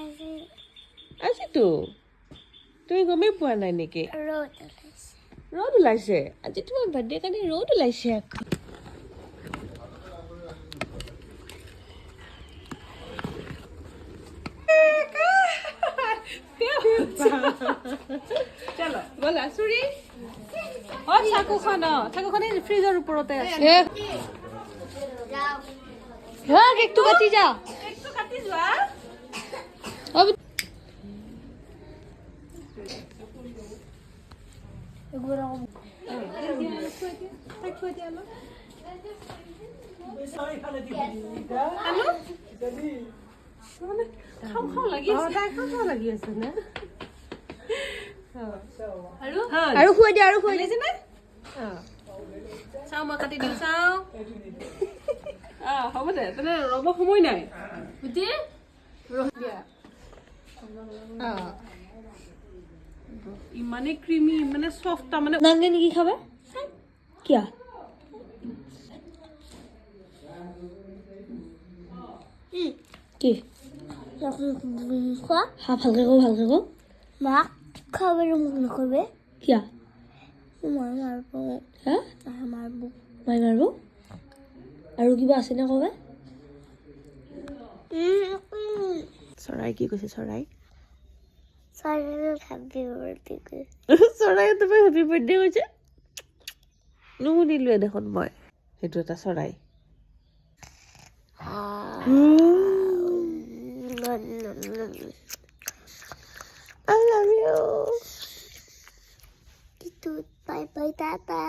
আজি। আজিতো তুমি গমেই পোৱা নাই নেকি? ৰ'দ ওলাইছে। ৰ'দ ওলাইছে। আজি তোমাৰ বাৰ্থডে কাৰণে ৰ'দ ওলাইছে আকৌ। ব'লা চুৰি। অ, চাকুখন, অ, চাকুখন এই ফ্ৰিজৰ ওপৰতে আছে। হা, কেকটো কাটি যা। কেকটো কাটি যোৱা। অ। তাইক খুৱাই দিয়া অলপ। মানে খাওঁ খাওঁ লাগি আছে। তাই খাওঁ লাগি আছে নে? আৰু আৰু খুৱাই দিয়া, আৰু খুৱাই দিয়া। লাগিছে নে? চাওঁ, মই কাটি দিওঁ, চাওঁ। হ'ব দে তেনে, ৰ'ব সময় নাই। গুটি। দিয়া। ইমানেই ক্ৰিমি, ইমানে চফ্ট তাৰমানে। নাংগে নেকি খাবে? কিয়া কি? খোৱা। হা, ভালকে কওঁ, ভালকে কওঁ। মাক খাবলৈ মোক নকবে। কিয়া? মই মাৰিব। হা? মাৰিব। মাই মাৰিব। আৰু কিবা আছেনে কবে? চৰাই কি কৈছে চৰাই? Happy birthday. চৰাই তোমাৰ হেপী বাৰ্থডে কৈছে? নুশুনিলোৱে দেখোন মই। সেইটো এটা চৰাই। I love you. Bye bye, tata.